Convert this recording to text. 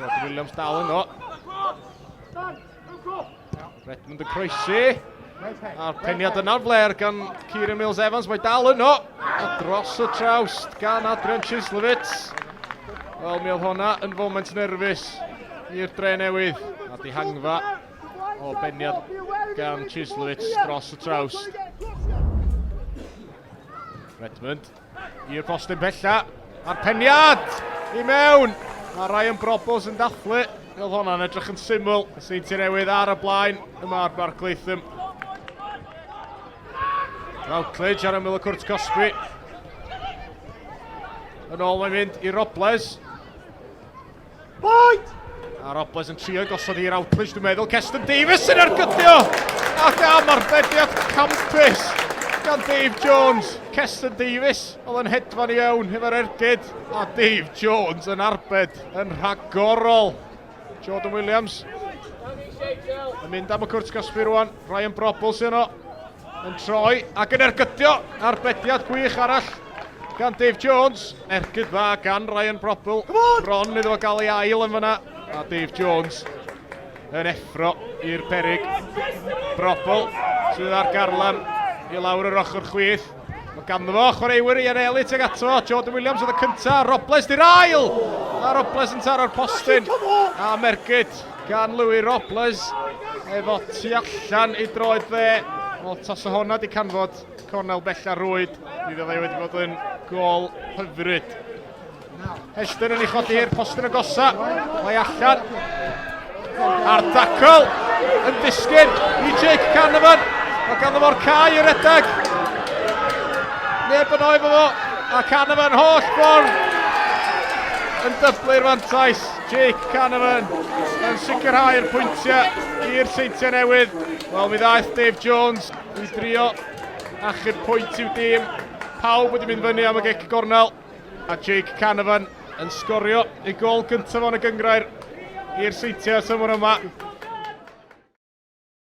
Jordan Williams dal yno. Redmond yn croesi. A'r peniad yna'r fler gan Kieran Mills Evans. Mae dal yno. A dros y trawst gan Adrian Chislovitz. Wel, mi oedd honna yn foment nerfus i'r dre newydd. A dihangfa o beniad gan Chislovitz dros y trawst. Redmond i'r postyn pella. A'r peniad i mewn. Mae Ryan Brobles yn dathlu. Oedd hwnna'n edrych yn syml. Y Seintiau Newydd ar y blaen yma ar Barc Latham. Routledge ar ymyl y cwrt cosbi. Yn ôl mae'n mynd i Robles. Point! A Robles yn trio gosod i'r Outledge, dwi'n meddwl. Keston Davies yn ergydio! Ac am arbediad campus gan Dave Jones. Keston Davies oedd yn hedfan i fewn efo'r ergyd. A Dave Jones yn arbed yn rhagorol. Jordan Williams yn mynd am y cwrt gosbi rwan. Ryan Broble sy'n yno. Yn troi ac yn ergydio. Arbediad gwych arall gan Dave Jones. Ergyd dda gan Ryan Broble. Bron iddo fo gael ei ail yn fyna. A Dave Jones yn effro i'r perig. Broble sydd ar garlam i lawr yr ochr chwith. Mae ganddo fo chwaraewyr i anelu tuag ato fo. Jordan Williams oedd y cyntaf. Robles di'r ail! A Robles yn taro'r postyn. A mergyd gan Louis Robles efo tu allan i droed dde. Wel, tasa honna di canfod cornel bella rwyd, mi fyddai wedi bod yn gol hyfryd. Heston yn ei chodi i'r postyn agosa. Mae allan. A'r dacl yn disgyn i Jake Canavan. Mae ganddo fo'r cae i redeg. Neb yn oed fo. A Canavan holl ffordd yn dyblu'r fantais. Jake Canavan yn sicrhau'r pwyntiau i'r Seintiau Newydd. Wel, mi ddaeth Dave Jones i drio achub pwynt i'w dîm. Pawb wedi mynd fyny am y gic gornel. A Jake Canavan yn sgorio ei gol gyntaf o'n y gyngrair i'r Seintiau tymor yma.